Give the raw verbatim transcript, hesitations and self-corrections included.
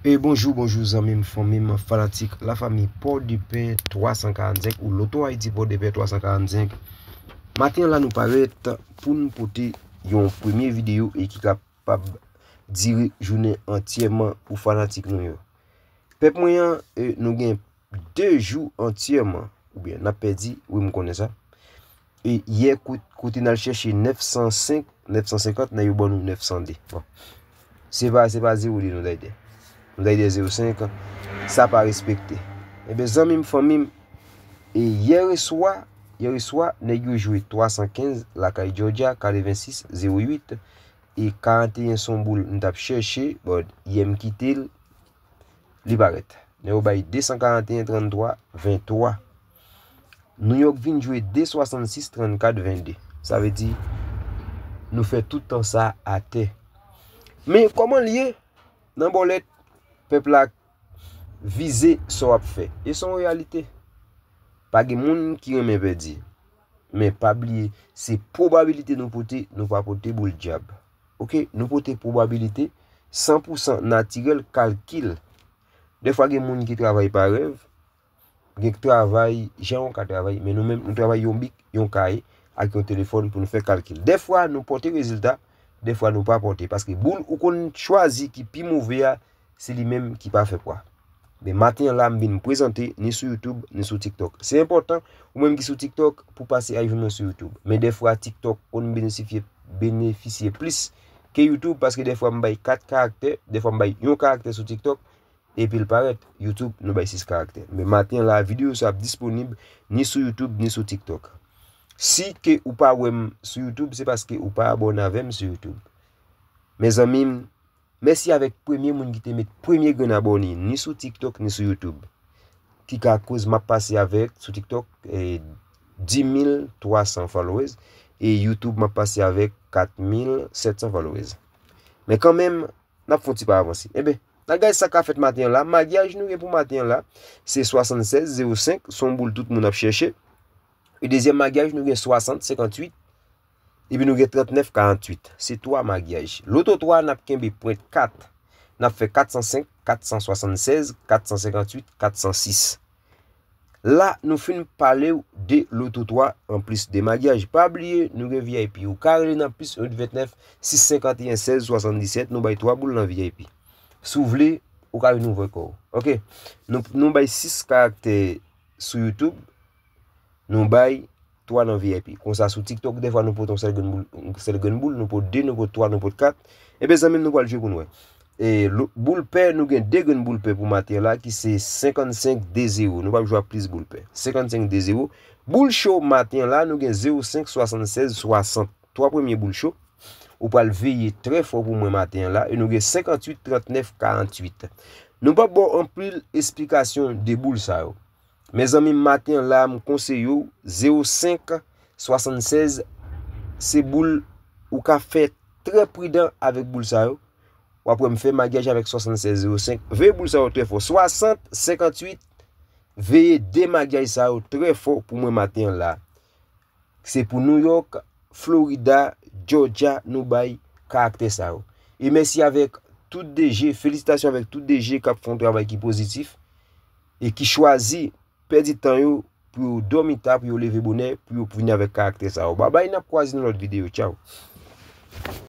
E bonjou, bonjou zanmi m, fanmi m, fanatik Lafanmi Pòdepè twa san karannsenk ou Loto Ayiti Pòdepè twa san karannsenk. Maten an la nou parèt pou n pote yon premye videyo e ki kapab dire jounen antyèman pou fanatik nou yo. Pèp mwen an, e, nou gen de jou antyèman, oubyen n ap pèdi, wi m konnen sa. E yè kote n al chèche nèf san senk, nèf san senkant, nèg yo ban nou nèf san de. Bon. Se pa, se pa zewo de nou t al fè. Nou t al fè zewo senk, sa pa respekte. Ebyen, zanmi m, fanmi m, e yè reswa, yè reswa, nèg yo jwe twa san kenz lakay Georgia, katrevensis zewo uit, e karanteyen se yon boul m t ap chèche, bon, yè m kite l, li parèt. Nèg yo bay de san karanteyen tranntwa venntwa. New York vin jwe de swasannsis trannkat vennde. Sa vle di, nou fè tout tan sa atè. Men kòman l ye? Nan bòlèt, pèp la vize sa w ap fè. E se yon reyalite. Pa gen moun ki renmen pèdi. Men pa bliye, se pwobabilite nou pote, nou pa pote boul dyab. Oke, nou pote pwobabilite, san pou san natirèl, kalkil. Dèfwa gen moun ki travay pa rèv, gen k travay jan w ka travay, men nou menm nou travay yon bik, yon kaye, ak yon telefòn pou nou fè kalkil. Dèfwa nou pote rezilta, dèfwa nou pa pote. Paske boul ou konn chwazi ki pi move a, se li menm ki pa fè pwa. Men maten an la, m vin prezante ni sou YouTube, ni sou TikTok. Se enpòtan, ou menm ki sou TikTok, pou pase al jwenn mwen sou YouTube. Men dèfwa TikTok konn benefisye, benefisye plis ke YouTube, paske dèfwa m bay kat karaktè, dèfwa m bay yon karaktè sou TikTok, epi l parèt. YouTube, nou bay sis karaktè. Men maten an la, videyo sa ap disponib ni sou YouTube, ni sou TikTok. Si ke ou pa wè m sou YouTube, se paske ou pa abòne avè m sou YouTube. Mezanmi m, mèsi avèk premye moun ki te met premye grenn abòne, ni sou TikTok, ni sou YouTube. Ki ka koz m ap pase avèk, sou TikTok, e, dis mil twa san followers, e YouTube m ap pase avèk kat mil sèt san followers. Men kanmenm, n ap fè yon ti pa avanse. Enben, n al gade sa k ka fèt maten an la. Maryaj nou gen pou maten an la, se swasannsèz zewo senk, se yon boul tout moun ap chèche. E dezyèm maryaj, nou gen swasant senkantuit, epi nou gen trantnèf karanntuit. Se twa maryaj. Loto twa, n ap kenbe pwent kat. N ap fè kat san senk, kat san swasannsèz, kat san senkantuit, kat san sis. La, nou fin pale w de Loto twa anplis de maryaj. Pa bliye, nou gen V I P. Ou ka rele nan plis uit ventnèf, sis senkanteyen, sèz swasanndisèt. Nou bay twa boul nan V I P. Si w vle, ou ka vin ouvè kò w. Oke. Nou, nou bay sis karaktè sou YouTube. Nou bay twa nan V I P. Konsa, sou TikTok, dèfwa nou pote yon sèl grenn boul, yon sèl grenn boul, nou pote de, nou pote twa, nou pote kat. Enben, zanmi m, nou pral jwe pou n wè. E, lo-, boul pè, nou gen de grenn boul pè pou maten an la, ki se senkannsenk de zewo. Nou p ap jwe ak plis boul pè. Senkannsenk de zewo. Boul cho maten an la, nou gen zewo senk swasannsèz swasant. Twa premye boul cho. Ou pral veye trè fò pou mwen maten an la. E nou gen senkantuit trantnèf karanntuit. Nou p ap ba w anpil esplikasyon de boul sa yo. Mezanmi, maten an la, m konseye w zewo senk swasannsèz, se boul ou ka fè trè pridan avèk boul sa yo. W ap wè m fè maryaj avèk swasannsèz zewo senk. Veye boul sa yo trè fò. Swasant senkantuit, veye de maryaj sa yo trè fò pou mwen maten an la. Se pou New York, Florida, Georgia, nou bay karaktè sa yo. E mèsi avèk tout D J, felisitasyon avèk tout D J k ap fè yon travay ki pozitif e ki chwazi pèdi tan yo pou yo dòmi ta, pou yo leve bonè, pou yo vini avèk karaktè sa yo. Babay, n ap kwaze nan lòt videyo. Tchaw.